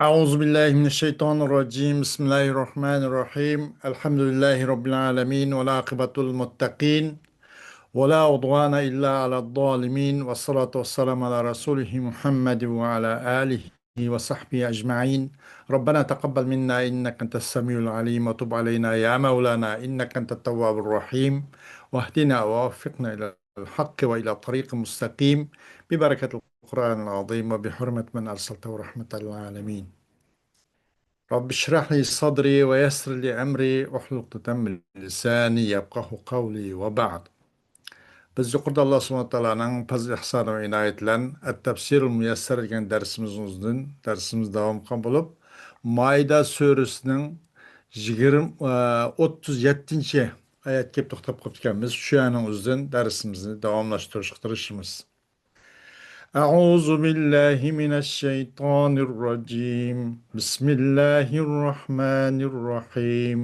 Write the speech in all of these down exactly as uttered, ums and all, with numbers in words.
أعوذ بالله من الشيطان الرجيم. بسم الله الرحمن الرحيم. الحمد لله رب العالمين، والعاقبة للمتقين، ولا عدوان إلا على الظالمين، والصلاة والسلام على رسوله محمد وعلى آله وصحبه أجمعين. ربنا تقبل منا إنك أنت السميع العليم، وتب علينا يا مولانا إنك أنت التواب الرحيم، واهدنا ووفقنا إلى الحق وإلى طريق مستقيم، ببركة القرآن العظيم وبحرمة من أرسلته رحمة للعالمين. رب اشرح لي صدري ويسر لي أمري واحلل عقدة من لساني يفقهوا قولي وبعد. بىز يۇقىرىدا ئاللا سۇبھانەھۇ تائالانىڭ پەزلى ئىھسانى ۋە ئىنايىتى بىلەن ئەت-تەپسىرۇل مۇيەسسەر دېگەن دەرسىمىزنىڭ ئۈستىدىن دەرسىمىز داۋام قىلغان بولۇپ، مائىدە سۈرىسىنىڭ يىگىرمە، ئە، ئوتتۇز يەتتىنچى ئايەتكە كېلىپ توختاپ قاپتىكەنمىز. شۇ يەرنىڭ ئۆزىدىن دەرسىمىزنى داۋاملاشتۇرۇشقا تىرىشىمىز. أعوذ بالله من الشيطان الرجيم. بسم الله الرحمن الرحيم.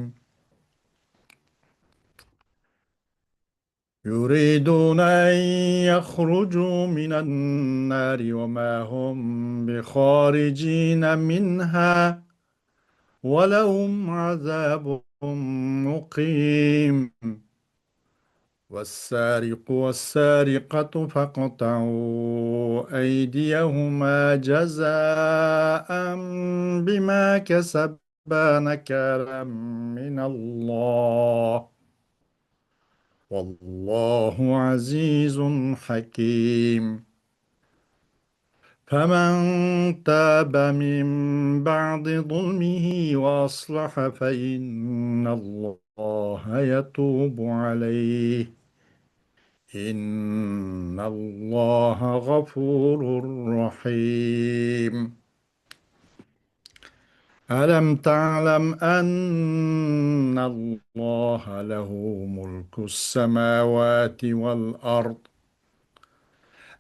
يريدون أن يخرجوا من النار وما هم بخارجين منها ولهم عذاب مقيم. والسارق والسارقة فاقطعوا أيديهما جزاء بما كسبا نكالا من الله، والله عزيز حكيم. فمن تاب من بعد ظلمه وأصلح فإن الله يتوب عليه، إن الله غفور رحيم. ألم تعلم أن الله له ملك السماوات والأرض؟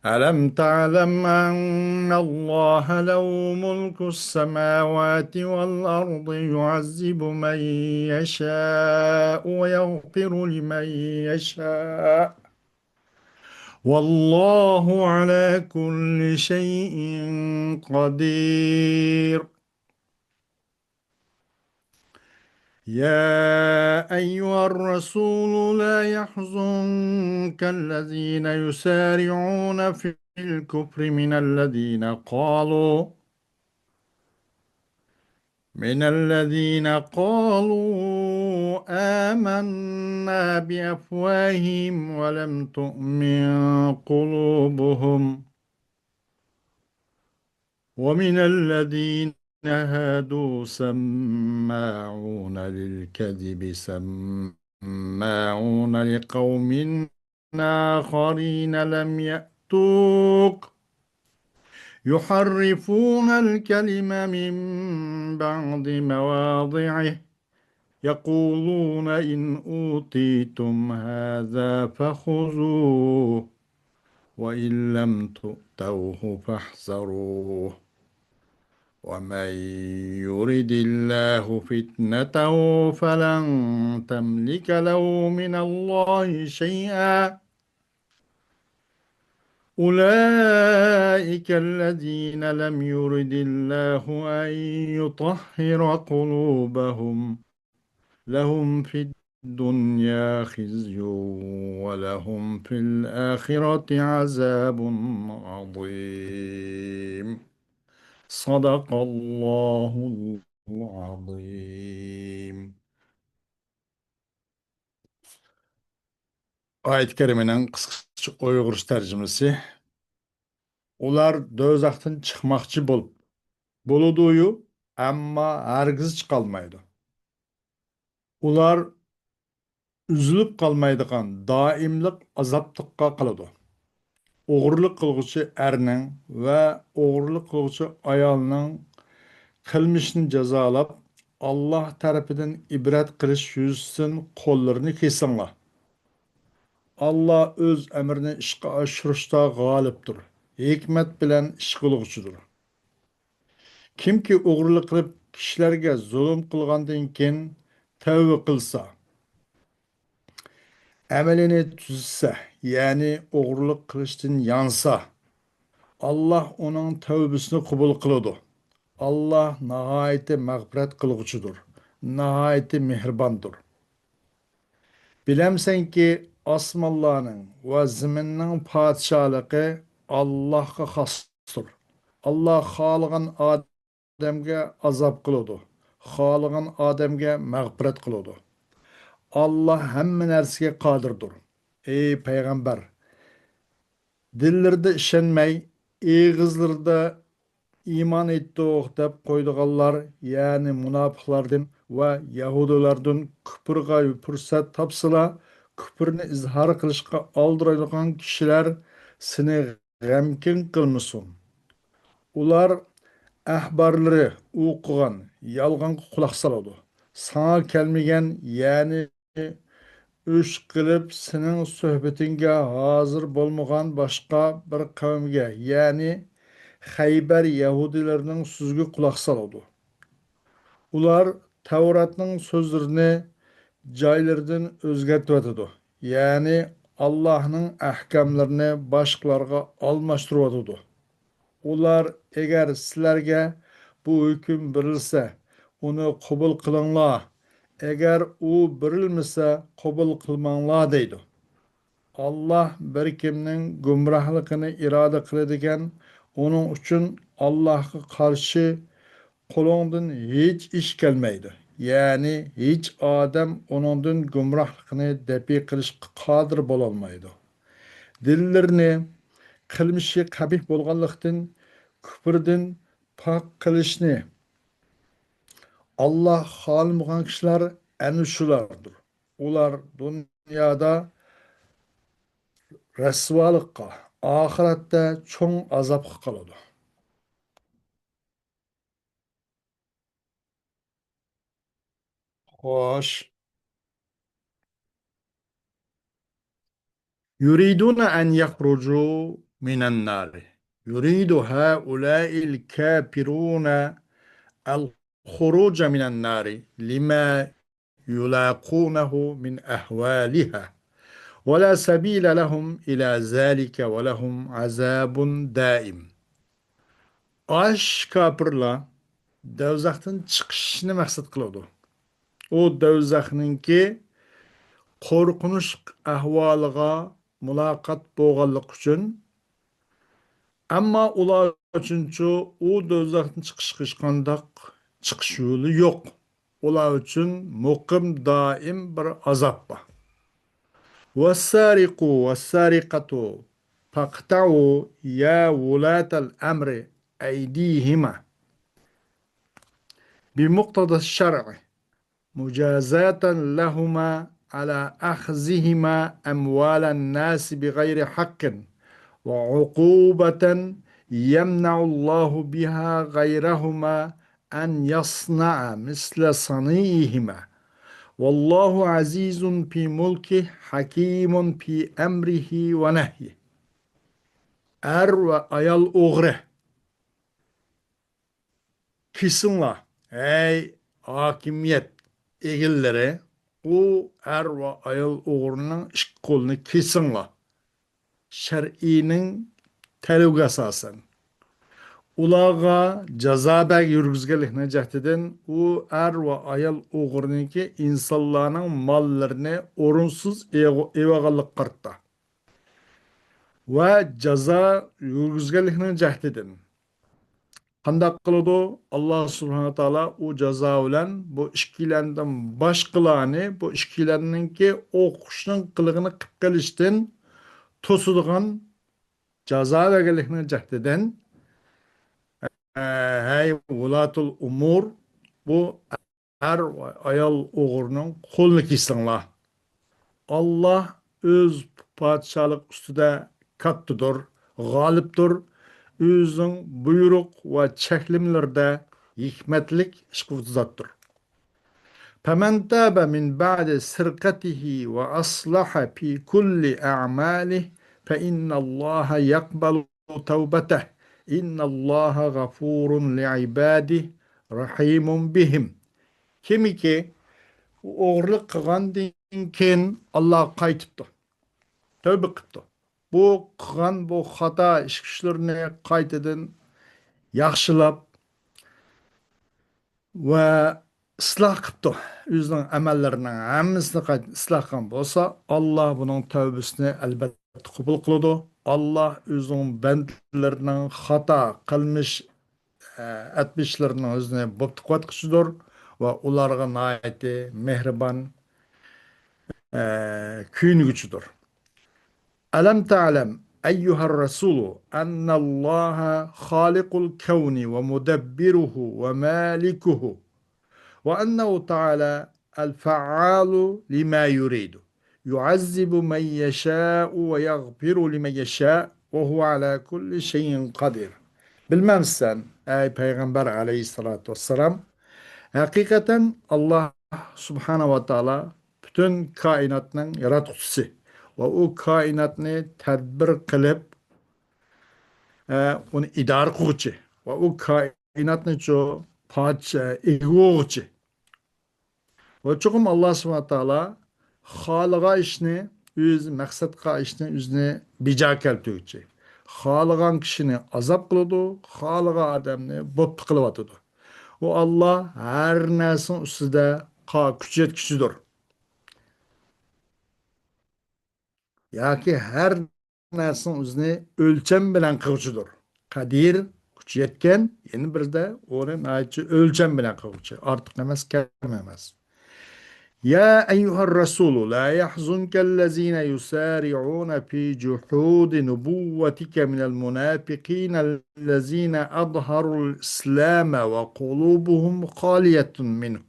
ألم تعلم أن الله له ملك السماوات والأرض يعذب من يشاء ويغفر لمن يشاء، والله على كل شيء قدير. يا أيها الرسول لا يحزنك الذين يسارعون في الكفر من الذين قالوا من الذين قالوا آمنا بأفواههم ولم تؤمن قلوبهم ومن الذين هادوا سماعون للكذب سماعون لقوم آخرين لم يأتوك يحرفون الكلم من بعد مواضعه يقولون إن أوتيتم هذا فخذوه وإن لم تؤتوه فاحذروه ومن يرد الله فتنته فلن تملك له من الله شيئا أولئك الذين لم يرد الله أن يطهر قلوبهم لهم في الدنيا خزي ولهم في الآخرة عذاب عظيم. صدق الله العظيم. ئايەت كەرىمىنىڭ قىسقىچە ئۇيغۇرچە تەرجىمىسى. ئۇلار دوزاختىن چىقماقچى بول-، بولىدۇيۇ، ئەمما ھەرگىز چىقالمايدۇ. ئۇلار ئۈزۈلۈپ قالمايدىغان دائىملىق ئازابلىققا قالىدۇ. ئوغرىلىق قىلغۇچى ئەرنىڭ ۋە ئوغرىلىق قىلغۇچى ئايالنىڭ قىلمىشىنى جازالاپ، ئاللاھ تەرىپىدىن ئىبرەت قىلىش يۈزىسىدىن قوللىرىنى كېسىڭلار. ئاللاھ ئۆز ئەمرىنى ئىشقا ئاشۇرۇشتا غالىبتۇر، ھېكمەت بىلەن ئىش قىلغۇچىدۇر. كىمكى ئوغرىلىق قىلىپ كىشىلەرگە زۇلۇم قىلغاندىن كېيىن تەۋبە قىلسا، ئەمىلىنى تۈزىسە، يەنى ئوغرىلىق قىلىشتىن يانسا، ئاللاھ ئۇنىڭ تەۋبىسىنى قوبۇل قىلىدۇ. ئاللاھ ناھايىتى مەغپىرەت قىلغۇچىدۇر، ناھايىتى مېھرىباندۇر. بىلەمسەنكى، ئاسمانلارنىڭ ۋە زېمىننىڭ پادىشاھلىقى ئاللاھقا خاستۇر. ئاللاھ خالىغان ئادەمگە ئازاب قىلىدۇ، خالىغان ئادەمگە مەغپىرەت قىلىدۇ. ئاللاھ ھەممە نەرسىگە قادىردۇر. ئەي پەيغەمبەر! دىللىرىدا ئىشەنمەي، ئېغىزلىرىدا ئىمان ئېيتتۇق دەپ قويىدىغانلار، يەنى مۇناپىقلاردىن ۋە يەھۇدىيلاردىن كۇپرغا پۇرسەت تاپسىلا، كۇپرنى ئىزھار قىلىشقا ئالدىرايدىغان كىشىلەر سېنى غەمكىن قىلمىسۇن. ئۇلار ئەھبارلىرى ئوقۇغان يالغانغا قۇلاق سالىدۇ. ساڭا كەلمىگەن، يەنى ئۆچ قىلىپ سېنىڭ سۆھبىتىڭگە ھازىر بولمىغان باشقا بىر قەۋمگە، يەنى خەيبەر يەھۇدىيلىرىنىڭ سۆزىگە قۇلاق سالىدۇ. ئۇلار تەۋراتنىڭ سۆزلىرىنى جايلىرىدىن ئۆزگەرتىۋاتىدۇ، يەنى ئاللاھنىڭ ئەھكاملىرىنى باشقىلارغا ئالماشتۇرۇۋاتىدۇ. ئۇلار، ئەگەر سىلەرگە بۇ ھۆكۈم بېرىلسە، ئۇنى قوبۇل قىلىڭلار، ئەگەر ئۇ بېرىلمىسە، قوبۇل قىلماڭلار دەيدۇ. ئاللاھ بىر كىمنىڭ گۇمراھلىقىنى ئىرادە قىلىدىكەن، ئۇنىڭ ئۈچۈن ئاللاھقا قارشى قولۇڭدىن ھېچ ئىش كەلمەيدۇ. يەنى ھېچ ئادەم ئۇنىڭدىن گۇمراھلىقىنى دەپئى قىلىشقا قادىر بولالمايدۇ. دىللىرىنى قىلمىشى قەبىھ بولغانلىقتىن، كۇپۇردىن پاك قىلىشنى ئاللاھ خالىمىغان كىشىلەر ئەنە شۇلاردۇر. ئۇلار دۇنيادا رەسۋالىققا، ئاخىرەتتە چوڭ ئازابقا قالىدۇ. خوش. يريدون أن يخرجوا من النار. يريد هؤلاء الكافرون الخروج من النار لما يلاقونه من أهوالها، ولا سبيل لهم إلى ذلك، ولهم عذاب دائم. ئاش كاپىرلار دوزاختىن چىقىشنى مەقسەت قىلىدۇ. ئۇ دوزاخنىڭكى قورقۇنچلۇق ئەھۋالىغا مۇلاقات بولغانلىقى ئۈچۈن. ئەمما ئۇلار ئۈچۈنچۇ ئۇ دوزاختىن چىقىشقا ھېچقانداق چىقىش يولى يوق. ئۇلار ئۈچۈن مۇقىم، دائىم بىر ئازاب بار. والسارق والسارقة فاقطعوا يا ولاة الأمر أيديهما بمقتضى الشرع مجازاة لهما على أخذهما أموال الناس بغير حق، وعقوبة يمنع الله بها غيرهما أن يصنع مثل صنيعهما، والله عزيز في ملكه حكيم في أمره ونهيه. ئەر ۋە ئايال ئوغرى. كېسىڭلار، ھەي ھاكىمىيەت ئىگىلىرى، ئۇ ئەر ۋە ئايال ئوغرىنىڭ ئىككى قولىنى كېسىڭلار. شەرئىينىڭ تەلىپىگە ئاساسەن. ئۇلارغا جازا بەگ يۈرگۈزگەنلىكنىڭ جەھىتىدىن ئۇ ئەر ۋە ئايال ئوغرىنىڭكى ئىنسانلارنىڭ ماللىرىنى ئورۇنسىز ئېغ-، ئېۋالغانلىققا قارىتا. ۋە جازا يۈرگۈزگەنلىكنىڭ جەھىتىدىن. قانداق قىلىدۇ؟ ئاللا سۇبھانە تائالا ئۇ جازا بىلەن بۇ ئىككىلەندىن باشقىلارنى، بۇ ئىككىلەننىڭكى ئوقۇشنىڭ قىلىقىنى قىلىپ قېلىشتىن توسىدىغان جازا بەرگەنلىكنىڭ جەھىتىدىن، ھەي ۋۇلاتۇل ئۇمۇر، بۇ ئەر ۋە ئايال ئوغرىنىڭ قولىنى كېسىڭلار. ئاللا ئۆز پادىشاھلىقى ئۈستىدە كاتتىدۇر، غالىبتۇر، ئۆزىنىڭ بۇيرۇق ۋە چەكلىمىلىرىدە ھېكمەتلىك، ئىشقىلىپ زاتتۇر. فمن تاب من بعد سرقته وأصلح في كل أعماله فإن الله يقبل توبته إن الله غفور لعباده رحيم بهم. كىمكى ئوغرىلىق قىلغاندىن كېيىن ئاللاغا قايتىپتۇ، تەۋبە قىپتۇ، بۇ قىلغان بۇ خاتا ئىش-، ئىشلىرىنى قايتىدىن ياخشىلاپ، ۋە ئىسلاھ قىپتۇ. ئۆزىنىڭ ئەمەللىرىنىڭ ھەممىسىنى قايتا ئىسلاھ قىلغان بولسا، ئاللا بۇنىڭ تەۋبىسىنى ئەلبەتتە قوبۇل قىلىدۇ. ئاللا ئۆزىنىڭ بەندىلىرىنىڭ خاتا قىلمىش، ئە، ئەتمىشلىرىنىڭ ئۆزىنى بوپتۇ قىلىۋاتقۇچىدۇر ۋە ئۇلارغا ناھايىتى مېھرىبان، ئە، كۆيۈنگۈچىدۇر. ألم تعلم أيها الرسول أن الله خالق الكون ومدبره ومالكه، وأنه تعالى الفعال لما يريد، يعذب من يشاء ويغفر لمن يشاء، وهو على كل شيء قدير. بىلمەمسەن، ئەي پەيغەمبەر ئەلەيھىسسالاتۇ ۋەسسالام، ھەقىقەتەن ئاللا سۇبھانەھۇ ۋە تائالا پۈتۈن كائىناتنىڭ ياراتقۇچىسى ۋە ئۇ كائىناتنى تەدبىر قىلىپ، ئە، ئۇنى ئىدارە قىلغۇچى ۋە ئۇ كائىناتنىچۇ پادىشاھ، ئىگە بولغۇچى. ۋە چوقۇم ئاللا سۇبھانەھۇ ۋە تائالا خالىغان ئىشنى، ئۆزى مەقسەت قىلغان ئىشنى ئۆزىنى بىجا كەلتۈرگۈچى. خالىغان كىشىنى ئازاب قىلىدۇ، خالىغان ئادەمنى بوپتۇ قىلىۋاتىدۇ. ئۇ ئاللا ھەر نەرسىنىڭ ئۈستىدە قا-، كۈچ يەتكۈچىدۇر. ياكى ھەر نەرسىنىڭ ئۆزىنى ئۆلچەم بىلەن قىلغۇچىدۇر. قەدىر، كۈچ يەتكەن، يەنە بىرىدە ئۇنى ناھايىتى ئۆلچەم بىلەن قىلغۇچى. ئارتۇق ئەمەس، كەم ئەمەس. يا أيها الرسول لا يحزنك الذين يسارعون في جحود نبوتك من المنافقين الذين أظهروا الإسلام وقلوبهم خالية منه.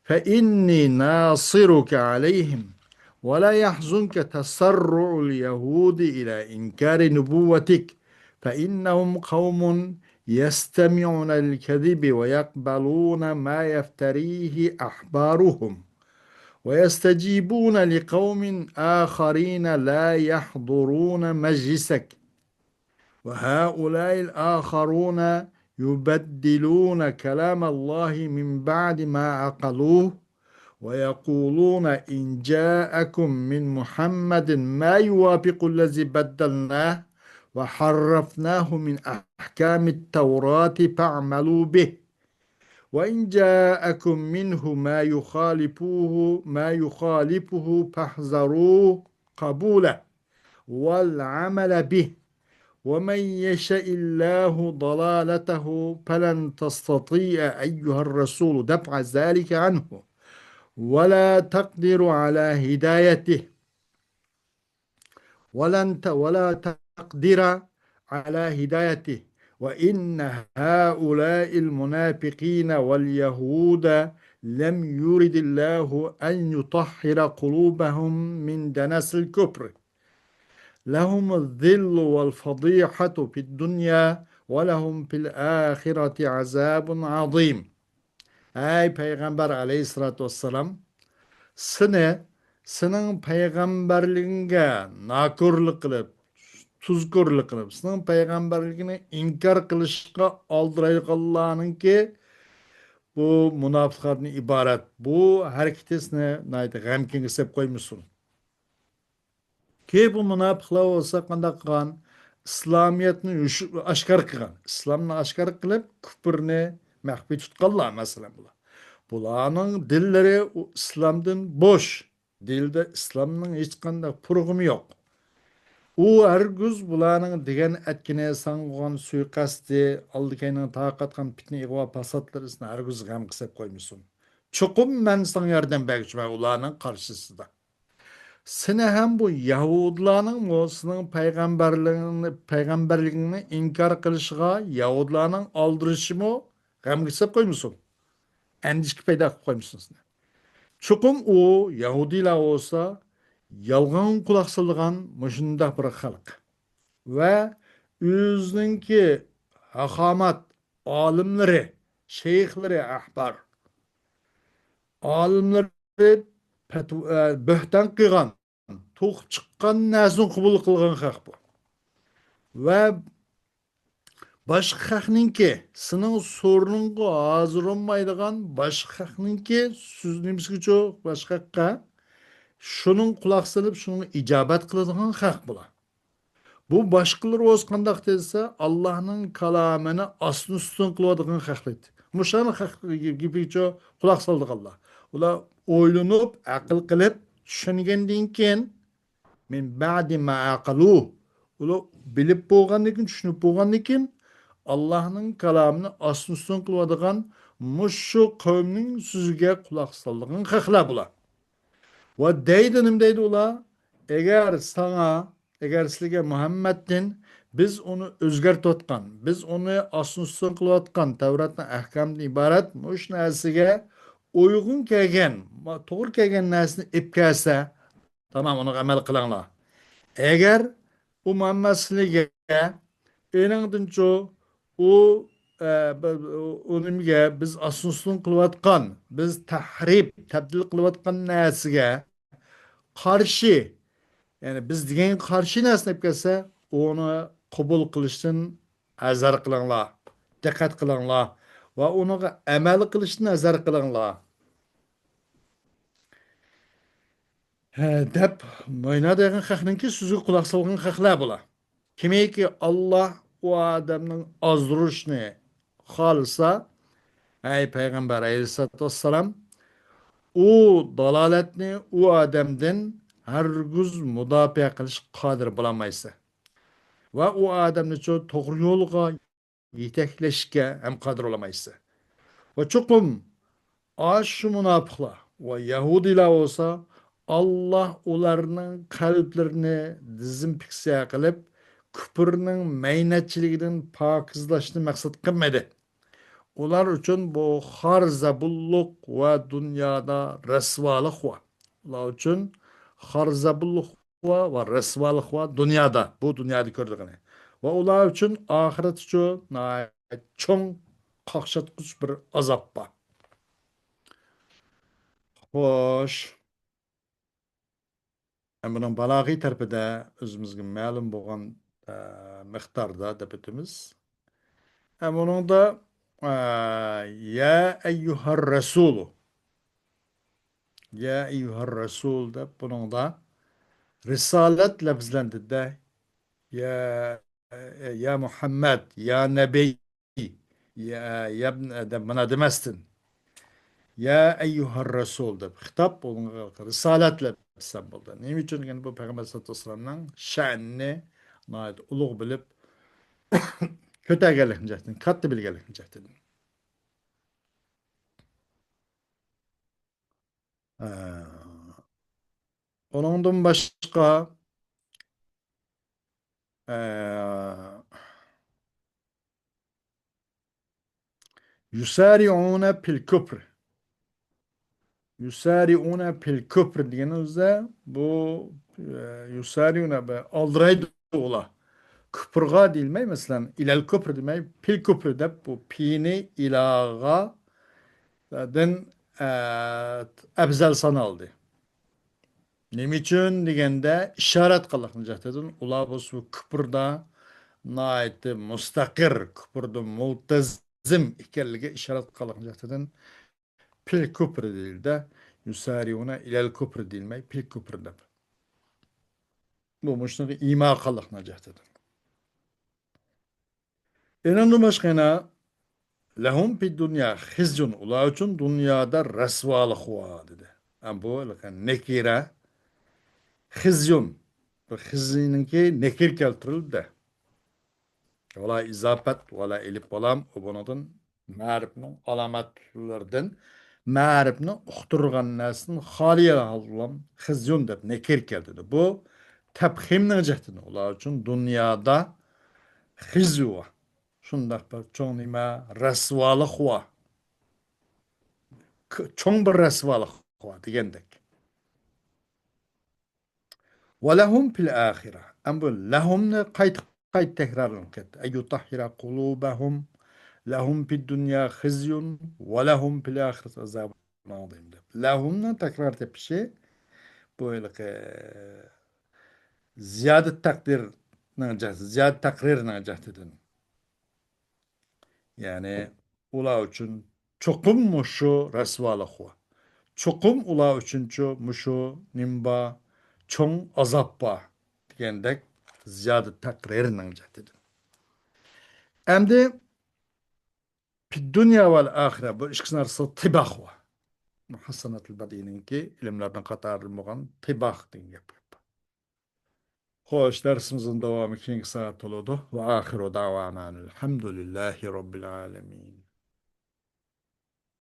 فإني ناصرك عليهم، ولا يحزنك تسرع اليهود إلى إنكار نبوتك، فإنهم قوم يستمعون للكذب ويقبلون ما يفتريه أحبارهم، ويستجيبون لقوم آخرين لا يحضرون مجلسك، وهؤلاء الآخرون يبدلون كلام الله من بعد ما عقلوه ويقولون إن جاءكم من محمد ما يوافق الذي بدلناه وحرفناه من أحكام التوراة فاعملوا به، وإن جاءكم منه ما يخالفه، ما يخالفه فاحذروا قبوله والعمل به، ومن يشاء الله ضلالته فلن تستطيع أيها الرسول دفع ذلك عنه، ولا تقدر على هدايته، ولن ت-، ولا تقدر على هدايته، وإن هؤلاء المنافقين واليهود لم يرد الله أن يطهر قلوبهم من دنس الكفر، لهم الذل والفضيحة في الدنيا ولهم في الآخرة عذاب عظيم. ئەي پەيغەمبەر ئەلەيھىسسالاتۇ ۋەسسالام، سېنى، سېنىڭ پەيغەمبەرلىكىڭگە ناكۆرلۈك قىلىپ، تۇزكۆرلۈك قىلىپ، سېنىڭ پەيغەمبەرلىكىڭنى ئىنكار قىلىشقا ئالدىرايدىغانلارنىڭكى بۇ مۇناپىقلاردىن ئىبارەت بۇ ھەرىكىتى سېنى ناھايىتى غەمكىنگە سېلىپ قويمىسۇن. كى بۇ مۇناپىقلار بولسا قانداق قىلغان؟ ئىسلامىيەتنى يوش-، ئاشكارا قىلغان. ئىسلامنى ئاشكارا قىلىپ، كۇپرنى مەخپىي تۇتقانلار، مەسىلەن، بۇلار. بۇلارنىڭ دىللىرى ئۇ ئىسلامدىن بوش. دىلدا ئىسلامنىڭ ھېچقانداق پۇرىقىمۇ يوق. ئۇ ھەرگىز بۇلارنىڭ دېگەن ئەتكىنى، ساڭا قىلغان سۇيىقەستى، ئالدى-كەينىڭ تارقاتقان پىتنە، ئىغۋا، پاساتلىرىنى ھەرگىز غەمگە سېلىپ قويمىسۇن. چوقۇم مەن ساڭا ياردەم بەرگۈچىمەن ئۇلارنىڭ قارشىسىدا. سېنى ھەم بۇ يەھۇدىيلارنىڭمۇ سېنىڭ پەيغەمبەرلىكىڭنى، پەيغەمبەرلىكىڭنى ئىنكار قىلىشىغا يەھۇدىيلارنىڭ ئالدىرىشىمۇ غەمگە سېلىپ قويمىسۇن. ئەندىشە پەيدا قىلىپ قويمىسۇن سېنى. چوقۇم ئۇ يەھۇدىيلار بولسا يالغان قۇلاق سالىدىغان مۇشۇنداق بىر خەلق. ۋە ئۆزىنىڭكى ھاخامات ئالىملىرى، شەيخلىرى، ئەھبار، ئالىملىرى پەتۋا، ئە، بۆھتان قىلغان، توقۇپ چىققان نەرسىنى قوبۇل قىلغان خەق بۇ. ۋە باشقا خەقنىڭكى، سېنىڭ سورۇنۇڭغا ھازىر بولمايدىغان باشقا خەقنىڭكى سۆز نېمىسىگىچۇ باشقا خەققە، شۇنىڭ قۇلاق سېلىپ، شۇنىڭغا ئىجابەت قىلىدىغان خەق بۇلار. بۇ باشقىلار بولسا قانداق دېسە، ئاللانىڭ كالامىنى ئاستىن ئۈستۈن قىلىۋاتىدىغان خەقلەر. مۇشۇلارنىڭ خەق-، گېپىگىچۇ قۇلاق سالىدىغانلار. ئۇلار ئويلىنىپ، ئەقىل قىلىپ، چۈشەنگەندىن كېيىن، مىن بەئدى ما ئەقىلۇ، ئۇلار بىلىپ بولغاندىن كېيىن، چۈشىنىپ بولغاندىن كېيىن، ئاللاھنىڭ كالامىنى ئاستىن-ئۈستۈن قىلىۋاتىدىغان مۇشۇ قەۋمنىڭ سۆزىگە قۇلاق سالىدىغان خەقلەر بۇلار. ۋە دەيدۇ، نېمە دەيدۇ ئۇلار؟ ئەگەر ساڭا، ئەگەر سىلىگە مۇھەممەدتىن بىز ئۇنى ئۆزگەرتىۋاتقان، بىز ئۇنى ئاستىن-ئۈستۈن قىلىۋاتقان تەۋراتنىڭ ئەھكامىدىن ئىبارەت مۇشۇ نەرسىگە ئۇيغۇن كەلگەن، توغرا كەلگەن نەرسىنى ئېلىپ كەلسە، تامام، ئۇنىڭغا ئەمەل قىلىڭلار. ئەگەر ئۇ مۇھەممەد سىلىگە ئېنىڭدىنچۇ ئۇ، ئە، بى-، ئۇ نېمىگە، بىز ئاستىن-ئۈستۈن قىلىۋاتقان، بىز تەھرىپ، تەبدىل قىلىۋاتقان نەرسىگە قارشى، يەنى بىز دېگەنگە قارشى نەرسىنى ئېلىپ كەلسە، ئۇنى قوبۇل قىلىشتىن ھەزەر قىلىڭلار، دىققەت قىلىڭلار ۋە ئۇنىڭغا ئەمەل قىلىشتىن ھەزەر قىلىڭلار. ھە، دەپ، ماينا دېگەن خەقنىڭكى سۆزىگە قۇلاق سالغان خەقلەر بۇلار. كىمكى ئاللا ئۇ ئادەمنىڭ ئازدۇرۇشىنى خالىسا، ئەي پەيغەمبەر ئەلەيھىسسالاتۇ ۋەسسالام، ئۇ دالالەتنى ئۇ ئادەمدىن ھەرگىز مۇداپىئە قىلىشقا قادىر بولالمايسەن. ۋە ئۇ ئادەمنى شۇ توغرا يولغا يېتەكلەشكە ھەم قادىر بولالمايسەن. ۋە چوقۇم ئاشۇ مۇناپىقلار ۋە يەھۇدىيلار بولسا، ئاللا ئۇلارنىڭ قەلبلىرىنى دېزىنفېكسىيە قىلىپ، كۇپرنىڭ مەينەتچىلىكىدىن پاكىزلاشنى مەقسەت قىلمىدى. ئۇلار ئۈچۈن بۇ خار زەبۇنلۇق ۋە دۇنيادا رەسۋالىق ۋە ئۇلار ئۈچۈن خار زەبۇنلۇق ۋە، ۋە رەسۋالىق ۋە دۇنيادا، بۇ دۇنيادا كۆرىدىغىنى. ۋە ئۇلار ئۈچۈن ئاخىرەتتىچۇ ناھايىتى چوڭ قاقشاتقۇچ بىر ئازاب بار. خوش. بۇنىڭ بالاغىي تەرىپىدە ئۆزىمىزگە مەلۇم بولغان، ئە، مىقداردا دەپ ئۆتىمىز. ئە، بۇنىڭدا، ئە، يا ئەييۇھەر رەسۇلۇ. يا ئەييۇھەر رەسۇل دەپ بۇنىڭدا رىسالەت لەپزىلەندى-دە. يا، يا مۇھەممەد، يا نەبىي، يا، يا دەپ مانا دېمەستىن، يا ئەييۇھەر رەسۇل دەپ خىتاب بۇنىڭغا رىسالەت لەپزىلەن بولدى. نېمە ئۈچۈن دېگەندە، بۇ پەيغەمبەر سەللەللاھۇ ئەلەيھى ۋەسەللەمنىڭ شەنىنى ناھايىتى ئۇلۇغ بىلىپ، كۆتەرگەنلىكنى جەھەتتىن، كاتتا بىلگەنلىكنى جەھەتتىن. ئە، ئۇنىڭدىن باشقا، ئە، يۇسارىئۇنە پىل كۇپر. يۇسارىئۇنە پىل كۇپر دېگىنىمىزدە بۇ، ئە، يۇسارىئۇنە بە-، ئالدىرايدۇ ئۇلار. كۇپرغا دېيىلمەي، مەسىلەن، ئىلەل كۇپر دېمەي، پىل كۇپر دەپ بۇ پىنى ئىلاغا دىن، ئە، ئەپزەل سانالدى. نېمە ئۈچۈن دېگەندە، ئىشارەت قىلغان جەھەتتىن ئۇلار بولسا كۇپردا ناھايىتى مۇستەقىر، كۇپردا مۇلتەزىم ئىكەنلىكى ئىشارەت قىلغان جەھەتتىن پىل كۇپر دېيىلدى. يۇسارىئۇنە ئىلەل كۇپر دېيىلمەي، پىل كۇپر دەپ. بۇ مۇشۇنىڭغا ئىما قىلغان جەھەتتىن. ئېنىڭدىن باشقا يەنە، لەھۇم فىد دۇنيا خىزيۇن، ئۇلار ئۈچۈن دۇنيادا رەسۋالىق بار، دېدى. ھە، بۇ نەكىرە، خىزيۇن، بۇ خىزينىڭكى نەكىر كەلتۈرۈلدى. ۋەلا ئىزاپەت، ۋەلا ئېلىپ بولام، ئۇ بۇنىڭدىن مەرىپنىڭ ئالامەتلىرىدىن، مەرىپنى ئۇقتۇرغان نەرسىدىن خالىي ھالدا خىزيۇن دەپ نەكىر كەلتۈردى. بۇ تەپخىمنىڭ جەھەتتىن ئۇلار ئۈچۈن دۇنيادا خىزيۇ بار. شۇنداق بىر چوڭ نېمە، رەسۋالىق بار. ك-، چوڭ بىر رەسۋالىق بار دېگەندەك. ۋەلەھۇم فىل ئاخىرە. ئەمدى بۇ لەھۇمنى قايتا قايتا تەكرارلىنىپ كەتتى. ئەن يۇتەھھىرە قۇلۇبەھۇم. لەھۇم فىد دۇنيا خىزيۇن ۋەلەھۇم فىل ئاخىرەتى ئازابۇن ئازىم دەپ. لەھۇمنىڭ تەكرار تېپىشى بۇ ھېلىقى زىيادە تەقدىرنىڭ جەھەتى، زىيادە تەقرىرنىڭ جەھىتىدىن. يەنى ئۇلار ئۈچۈن چوقۇم مۇشۇ رەسۋالىق بار. چوقۇم ئۇلار ئۈچۈنچۇ مۇشۇ نېمە بار؟ چوڭ ئازاب بار دېگەندەك زىيادە تەقرىرنىڭ جەھىتىدىن. ئەمدى في الدنيا والآخرة، بۇ ئىككىسى ئارىسىدا تىباق بار. مۇھەسسەنەتۇل بەدىئىنىڭكى ئىلىملەرنىڭ قاتارىدا بولغان تىباق دېگەن گەپ. خوش، دەرسىمىزنىڭ داۋامى كېيىنكى سائەت بولىدۇ. وآخر دعوانا أن الحمد لله رب العالمين.